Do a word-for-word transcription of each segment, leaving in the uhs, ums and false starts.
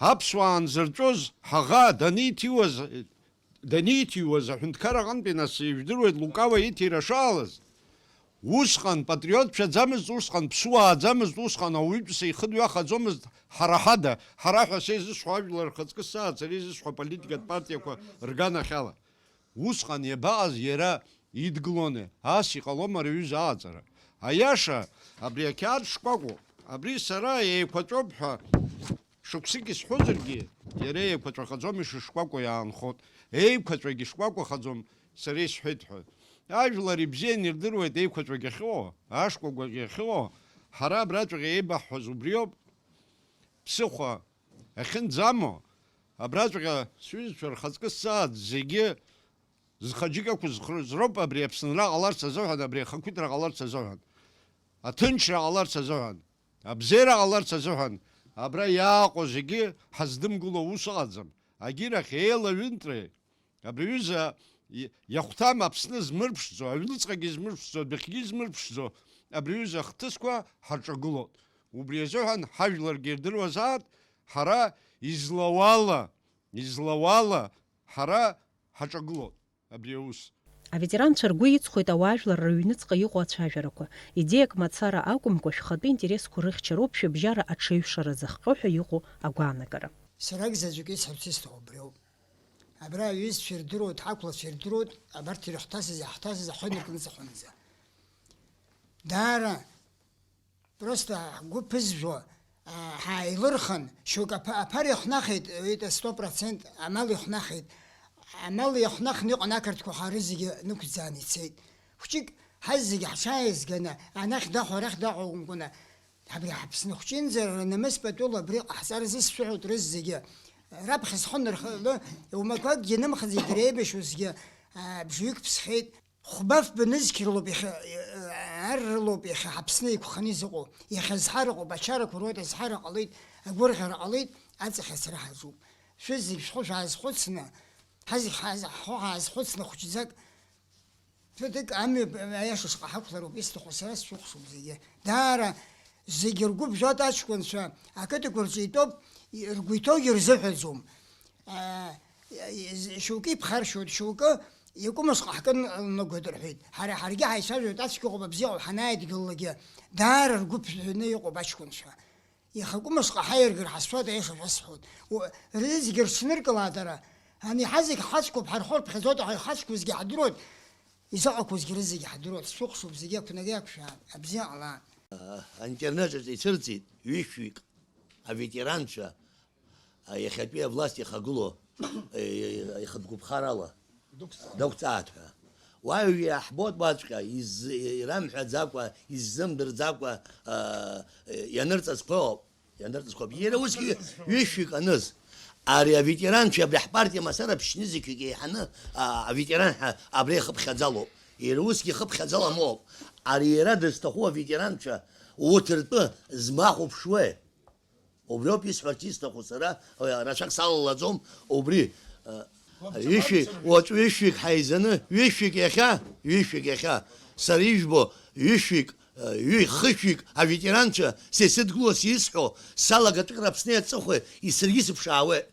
Аԥсуаа анзырҵәоз, ҳаӷа даниҭиуаз, даниҭиуаз аҳәынҭқар аҟынтәи нас ижәдыруеит Лукава иҭира шаалаз, усҟан патриотцәаӡамызт, усҟан ԥсуааӡамызт, усҟан ауаҩытәыҩса ихы дҩахаӡомызт, ҳара ҳада, ҳара ҳәа сеизысҳәо ажәлар рхаҵкы сааӡара изысҳәо аполитикатә партиақәа рганахьала. Усҟан иабаҟаз иара идгылони, ас иҟалома ари аҩыза аҟаҵара? Аиаша, абри ақьаад шкәакәоуп, абри сара еиқәаҵәоуп ҳәа шықәсык исҳәозаргьы, иара еиқәаҵәахаӡом, ишышкәакәоу иаанхоит. Еиқәаҵәагьы шкәакәахаӡом, сара исҳәеит ҳәа. Ажәлар ибзиан ирдыруеит еиқәаҵәагь ахьыҟоу, ашкәакәагь ахьыҟоу, ҳара абраҵәҟьа еибаҳҳәаз убриоуп. Ԥсыхәа ахьынӡамоу, абраҵәҟьа сҩызцәа рхаҵкы сааӡ зегьы зхаџьыкьақәа зхрыз роуп абри Аԥсынра ҟаларц азыҳәан, абри ахақәиҭра ҟаларц азыҳәан, аҭынчра ҟаларц азыҳәан, абзиара ҟаларц азыҳәан, абра иааҟоу зегьы ҳаздымгыло ус ыҟаӡам. Агьирахь еилаҩынтреи, абри аҩыза и-, иахәҭам Аԥсны змырԥшӡо, аҩныҵҟагьы змырԥшӡо, адәахьгьы змырԥшӡо, абри аҩыза ахҭысқәа ҳарҿагылоит. Убри азыҳәан ҳажәларгьы ирдыруазааит, ҳара излауала, излауала ҳара ҳаҿагылоит абри аус. Аветеранцәа ргәы иҵхоит ауаажәлар рыҩныҵҟа иҟоу ацәажәарақәа, идеиак мацара акәымкәа, шәхатәы интересқәа рыхьчароуп шәыбжьара аҽеиҩшара зыхҟьо ҳәа иҟоу агәаанагара. Сарак заҵәык исҳәарц исҭаху убриоуп. Абра аҩызцәа ирдыруеит, ҳақәлацәа ирдыруеит, абарҭ ирыхҭасыз, иаҳҭасыз ахы инаркны иҵахәанӡа. Даара просто ҳгәы ԥызжәо, а, ҳааилырхын, шьоук аԥа-, аԥара ихәнахит, уҳәеит, сто процент амал ихәнахит. Амал иахәнахны иҟан ақырҭқәа, ҳара зегьы нықәӡааны ицеит. Хәҷык ҳазегьы ҳҽааизганы, анахь даҳәа, арахь даҳәа акәымкәаны, абри ҳаԥсны хәҷынӡа рнамыс патула абри ҟаҳҵар зысшәыҳәоит рызегьы. Раԥхьа зхы нырханы, иумақәакгьы нымхаӡеит, дреибашьуазгьы, а, бжаҩык ԥсхьеит. Хәба-фба нызқь рылоуп иахьа, ар рылоуп иахьа Аԥсны иқәханы изыҟоу. Иахьа азҳара ыҟоуп, ачарақәа руеит, азҳара ҟалеит, агәырӷьара ҟалеит, аҵахь ацара ҳаҿуп. Шәызегь шәхы шәаазхәыцны, ҳазегь ҳааз-, ҳхы ҳаазхәыцны хәыҷӡак, ԥыҭк амҩа аиаша шҟа ҳақәлароуп исҭаху сара сшәыхәшоуп зегьы. Даара зегьы ргәы ԥжәоит аҷкәынцәа, ақыҭақәа рҿы итәоуп, ргәы иҭоугьы рзыҳәаӡом. Аа, шьоукы иԥхаршьоит, шьоукы икәымышҟа ҳкын лнагоит рҳәеит. Ҳара ҳаргьы ҳаицәажәоит, ацәгьа ҟоуп, абзиа ҟоуп, ҳанааидгылалакгьы даара ргәы ԥжәаны иҟоуп аҷкәынцәа. Иаха акәымышҟа ҳаиаргар ҳазшоит, аиаша шәасҳәоит. У-, рызегьы рҽныркылааит ара. Ани ҳазегь ҳацәгьоуп, ҳархәар ԥхьаӡоит, аха иҳацәгьоузгьы ҳдыруеит, изыҟақәоузгьы рызегьы ҳдыруеит. Сшәыхәшоуп, зегьы ақәнагеи ақәшәаа, абзиа ҟалааит. Аинтернет аҿы ицәырҵит ҩышәҩык аветеранцәа, а, иахьатәи авласт иахагылоу, е, е, ихатә гәыԥхарала дақәҵааит ҳәа. Уаҩ иаҳбоит уаҵәҟьа, из-, ирамҳәаӡакәа, иззымдырӡакәа, а, ианырҵазқәоуп, ианырҵазқәоуп. Иара усгьы ҩышәҩык аныз, ари аветеранцәа абри ҳпартиа мацара ԥшьнызқьҩык еиҳаны, а, аветеран ҳәа абри ихыԥхьаӡалоуп. Иара усгьы ихыԥхьаӡаламоуп. Ари иара дызҭаху аветеранцәа урҭ ртәы змахәыԥшуеи? Убриоуп исҳәарц исҭаху сара, рацәак салалаӡом, убри, э, ҩышәи-, уаҵә ҩышәҩык ҳаизаны, ҩышәҩык иахьа, ҩышәҩык иахьа, сара ижәбо, ҩышәҩык, э, ҩы-, хышәҩык аветеранцәа са исыдгыло, са исҳәо, салагатәык Аԥсни аҵыхәеи, исыргьы сыԥшаауеит.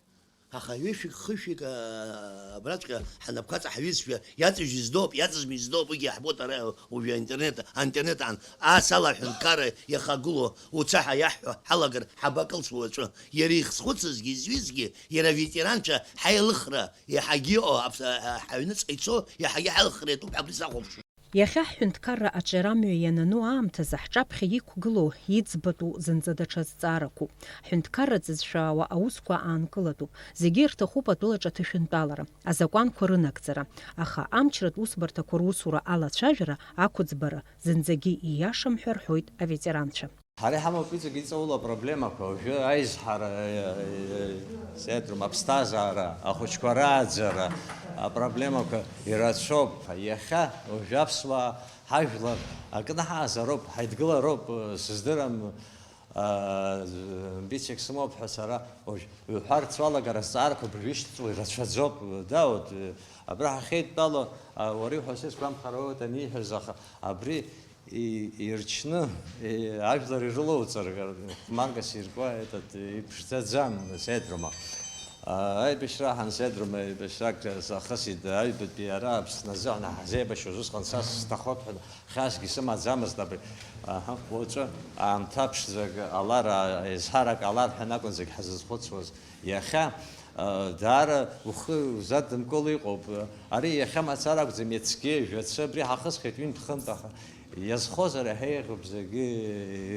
Аха ҩышәҩык, хышәҩык, аа, абраҵәҟьа ҳанапқәа ҵаҳҩызшәа, иаҵыжьыз доуп, иаҵызмыжьыз доуп, уигьы иаҳбоит ара уажәы аинтернет, аинтернет аан. Ас ала аҳәынҭқарра иахагылоу уца ҳәа иаҳҳәо ҳалагар ҳабакылсуа уаҵәы? Иара изхәыцызгьы, изҩызгьы, иара аветеранцәа ҳаилыхра иаҳагьы ыҟоу, аԥс-, а, а, ҳаҩныҵҟа ицо иаҳагьы ҳаилыхра иатәуп ҳәа абри сахәаԥшуан. Иахьа ҳҳәынҭқарра аҿиарамҩа ианану аамҭазы ҳҿаԥхьа иқәгылоу, иӡбатәу зынӡа даҽа зҵаарақәоуп. Ҳҳәынҭқарра ҵызшәаауа аусқәа аанкылатәуп. Зегьы ирҭахуп атәылаҿы аҭышәынтәалара, азакәанқәа рынагӡара. Аха амчратә усбарҭақәа русура алацәажәара, ақәыӡбара зынӡагьы ииашам ҳәа рҳәоит аветеранцәа. Ҳара иҳамоуп иҵегь иҵаула апроблемақәа. Уажәы аизҳара, э, э, сеидрум, аԥсҭазаара, ахәыҷқәа рааӡара апроблемақәа ирацәоуп. Иахьа уажәы аԥсуаа ҳажәлар акнаҳазароуп, ҳаидгылароуп, э, сыздырам, э, амбициак сымоуп ҳәа сара уажә уҳәарц уалагар, азҵаарақәа абыржәы ишьҭыҵуа ирацәаӡоуп. Да, вот, э, абра ҳахьеидтәало, э, уара иуҳәо сеицгәамԥхар ауеит аниҳәаз, аха абри И-, ирчны, и-, ажәлар ирылоуҵар, хәмаргас иркуа, этот, иԥшӡаӡам, Седрома. А, аибашьра ҳан Седрома еибашьрак сахысит, аҩбатәи ара Аԥсны азыҳәан ҳазеибашьуаз усҟан са сҭахоит ҳәа хьаасгьы сымаӡамызт абри. Аҳа, уаҵәы аамҭа ԥшӡак алар, а, еизҳарак алар ҳәа акәын зегь ҳазызхәыцуаз. Иахьа, а, даара ухы узадымкыло иҟоуп. Ари иахьа мацара акәӡам, иацгьы, жәацы абри ҳахысхьеит ҩынтә-хынтә, аха иазхозар иаҳа еиӷьуп, зегьы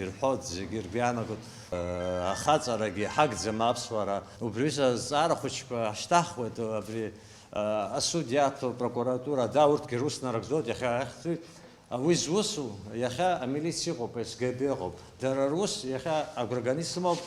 ирҳәоит, зегьы ргәы иаанагоит. Ахаҵарагьы ҳагӡам аԥсуара. Убри азҵаара хәыҷқәа ҳшьҭаҳхуеит, абри, асуд иаҭо, апрокуратура, да, урҭгьы рус нарыгӡоит, иахьа ахьӡуеит. Уи зусу, иахьа амилициа ыҟоуп, СГБ ыҟоуп. Дара рус иахьа агәра ганы исымоуп,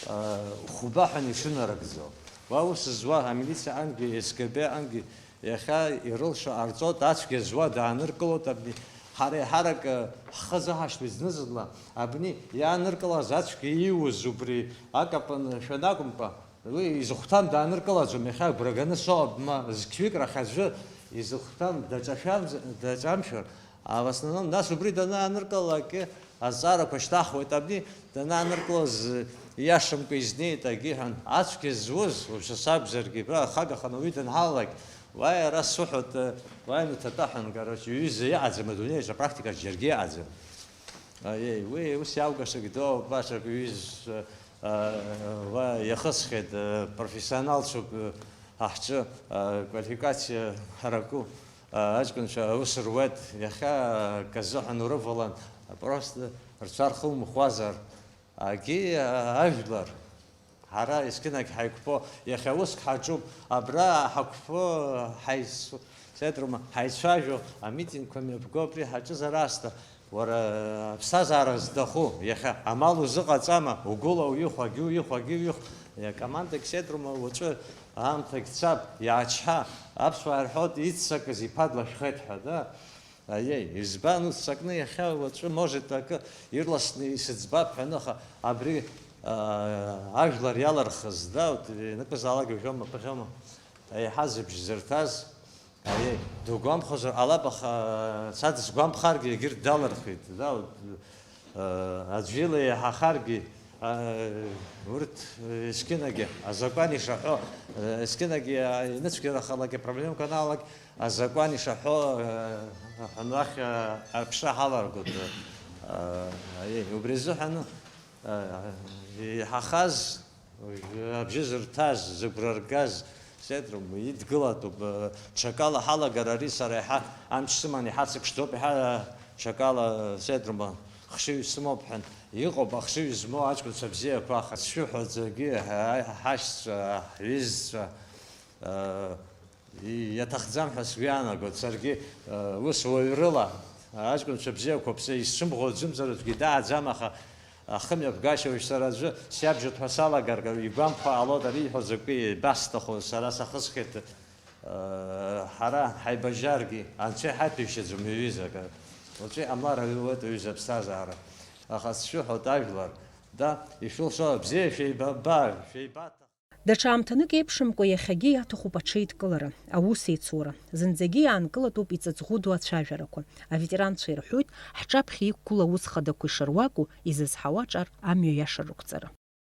хәба ҳәа ишынарыгӡо. Уа ус зуа амилициа ангьы, СГБ ангьы иахьа ирылшо ҟарҵоит, ацәгьа зуа дааныркылоит абни. Ҳара еиҳарак, э, ҳхы азаҳашьҭуеит зны-зынла, абни иааныркылаз ацәгьа ииуз убри акапан шәанакәымкәа, уи изыхәҭам дааныркылаӡом, иахьа агәра ганы соуп, ма зқьҩык рахь аӡәы изыхәҭам даҿашәамз-, даҿамшәар, а, в основном, нас убри данааныркылалак, азҵаарақәа шьҭаҳхуеит, абни данааныркылоз, ииашамкәа изнеит, акгьы иҳәан, ацәгьа зуз, уажәы сакәзаргьы, абра ахагаханы уаҩы данҳалалак, уааи, ара сыҳәоит, уааи, нуҭатәа ҳәа, короче, иҩыза иҟаӡам адунеи аҿы апрактика џьаргьы иҟаӡам. Аиеи, уи ус иалгашагь доуп, башак ҩызцәа, а, уа иахысхьеит, а, профессионалцәоуп, а, ҳҿы, а, квалификациа ҳараку, а, аҷкәынцәа аус руеит, иахьа акы азыҳәан урывалан, просто рцәа рхумхуазар, агьи, а, ажәлар. Ҳара есқьынагь ҳаиқәԥо, иахьа уск ҳаҿуп, абра ҳақәԥо, ҳаицу-, Седрома, ҳаицәажәо, амитингқәа мҩаԥго абри ҳаҿызар аасҭа, уара, аԥсҭазаара зҭаху, иахьа амал узыҟаҵама, угәыла уҩых, агьы уҩых, агьы уҩых, акомандагь Седрома уаҵәы аамҭагь цап, иаачҳа, аԥсуаа ирҳәоит, иццакыз иԥа длашәхеит ҳәа, да? Аиеи, избан уццакны иахьа уаҵәы, может, акы ирласны исыӡбап ҳәа, аха абри, аа, ажәлар иалырхыз, да, ут-, ианакәызаалак иуҳәома, быхьома, еиҳа зыбжь зырҭаз, аиеи, дугәамԥхозар ҟалап, аха, ца дысгәамԥхаргьы егьырҭ далырхит, да, ут-, аа, аӡәы ила еиҳахаргьы, аа, урҭ, есқьынагьы азакәан ишаҳәо, есқьынагьы, аа, иныцәгьарахалак, ипроблемқәа анаалак, азакәан ишаҳәо, э, ҳанахь, э, аԥша ҳаларгоит, э, э, убри азыҳәан, э, иҳахаз, абжьы зырҭаз, зыгәра ргаз, Седром идгылатәуп, э, ҽакала ҳалагар ари сара иаҳа амч сыман, иҳацыԥшӡоуп, иаҳа, э, ҽакала, э, Седрома хшыҩ сымоуп ҳәан, иҟоуп ахшыҩ змоу аҷкәынцәа бзиақәа, аха сшәыҳәаӡагьы, ҳа-, ҳашьцәа, ҳҩызцәа, э, Иаҭахӡам ҳәа сгәы иаанагоит, саргьы, э, ус уаҩрыла, аҷкәынцәа бзиақәоуп, са исцәымӷу аӡәымзар аӡәгьы дааӡам, аха ахымҩаԥгашьа уажә сара аӡәы сиабжьоит ҳәа салагар, игәамԥхо ҟалоит, ари ииҳәо закәи, ибасҭаху, сара сахысхьеит, э, ҳара ҳаибажьаргьы, анцәа иҳаиҭәеишьаӡом, ҩызак, уаҵәы иҟамлар ауеит аҩыза аԥсҭазаара. Аха сшәыҳәоит, ажәлар, да, ишәылшо бзиа шәеибаба, шәеибаҭах. Даҽа аамҭанык еиԥшымкәа иахьагьы иаҭахуп аҽеидкылара, аус еицура. Зынӡагьы иаанкылатәуп иҵаҵӷәы ду ацәажәарақәа. Аветеранцәа ирҳәоит, ҳҿаԥхьа иқәгылоу аус хадақәа ишыруаку, изызҳауа аҿар амҩа иаша рықәҵара.